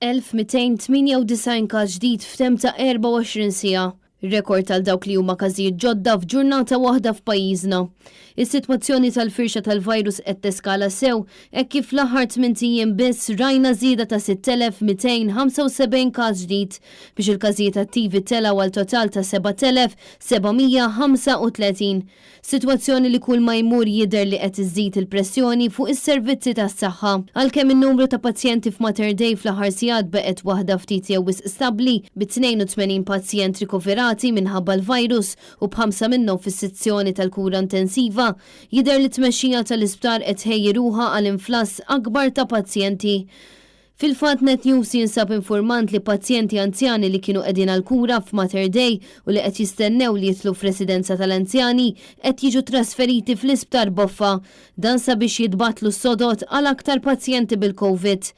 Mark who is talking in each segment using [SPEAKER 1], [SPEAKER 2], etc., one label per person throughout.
[SPEAKER 1] 1298 każ ġdid f'temp ta' 24 siegħa. Rekord għal dawk li huma każijiet ġodda f'ġurnata waħda f'pajjiżna. Is-sitwazzjoni tal-firxa tal-virus qed teskala sew hekk kif fl-aħħar tmint ijiem biss rajna żieda ta' 6,275 każ ġdid biex il-każijiet attivi telgħu għal total ta' 7,735. Sitwazzjoni li kull ma jmur jidher li qed iżżid il-pressjoni fuq is-servizzi tas-saħħa. Għalkemm in-numru ta' pazjenti f'Mater Dei fl-aħħar sigħat beqgħet waħda ftit jew wisq stabbli, bi 82 pazjent rikoverati minħabba l-virus u b'ħamsa minnhom fis-sezzjoni tal-kura intensiva, jidher li t-tmexxija tal-isptar qed tħejji ruħha għal inflass akbar ta' pazjenti. Fil-fatt Net News jinsab infurmant li pazjenti anzjani li kienu qegħdin għall-kura f'Mater Dei u li qed jistennew li jidħlu f'residenza tal-anzjani qed jiġu trasferiti fl-Isptar Boffa. Dan sabiex jitbattlu s-sodod għal aktar pazjenti bil-Covid.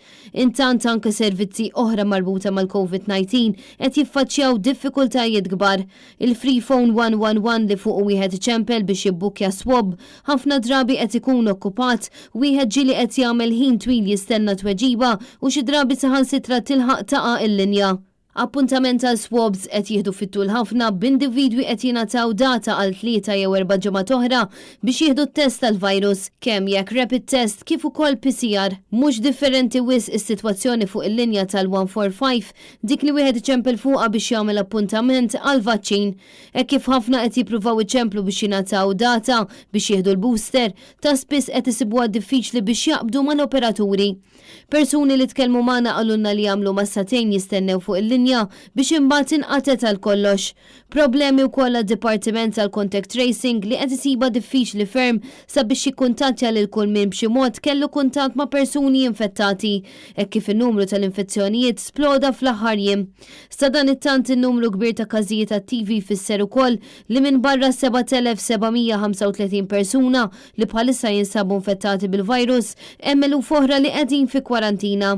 [SPEAKER 1] Intant anke servizzi oħra marbuta mal-Covid 19 qed jiffaċċjaw diffikultajiet kbar. Il-Freephone 111 li fuqu wieħed iċempel biex jibbukkja swab, ħafna drabi qed ikun okkupat, wieħed ġieli qed jagħmel ħin twil jistenna tweġiba u xi drabi saħansitra tilħaq taqa' il-linja. Appuntament għal swabs qed jieħdu fit-tul ħafna b'individwi qed jingħataw data għal tlieta jew erba' ġimgħat oħra biex jieħdu t-test tal-virus, kemm jekk rapid test kif ukoll PCR. Mhux differenti wisq is-sitwazzjoni fuq il-linja tal-145 Dik li wieħed iċempel fuqha biex jagħmel appuntament għall-vaċċin. Hekk kif ħafna qed jippruvaw iċemplu biex jingħataw data biex jieħdu l-booster, ta' spiss qed isibuha diffiċli biex jaqbdu mal-operaturi. Persuni li tkellmu magħna qalulna li għamlu mas-sagħtejn jistennew fuq il-linja biex imbagħad inqatgħet għal kollox. Problemi wkoll għad-Dipartiment tal-Contact Tracing li qed isibha diffiċli ferm sabiex jikkuntattja lil kull min b'xi mod kellu kuntatt ma' persuni infettati, hekk kif in-numru tal-infezzjonijiet sploda fl-aħħar jiem. Sadanittant in-numru kbir ta' każijiet attivi jfisser ukoll li minbarra 7,735 persuna li bħalissa jinsabu infettati bil-virus, hemm eluf oħra li qegħdin fi kwarantina.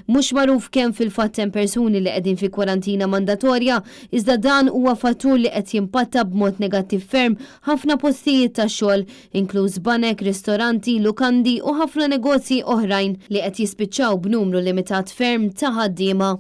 [SPEAKER 1] Mhux magħruf kemm fil-fatt hemm persuni li qegħdin fi kwarantina mandatorja, iżda dan huwa fattur li qed jimpatta b'mod negattiv ferm ħafna postijiet tax-xogħol, inkluż banek, ristoranti, lukandi u ħafna negozji oħrajn li qed jispiċċaw b'numru limitat ferm ta' ħaddiema.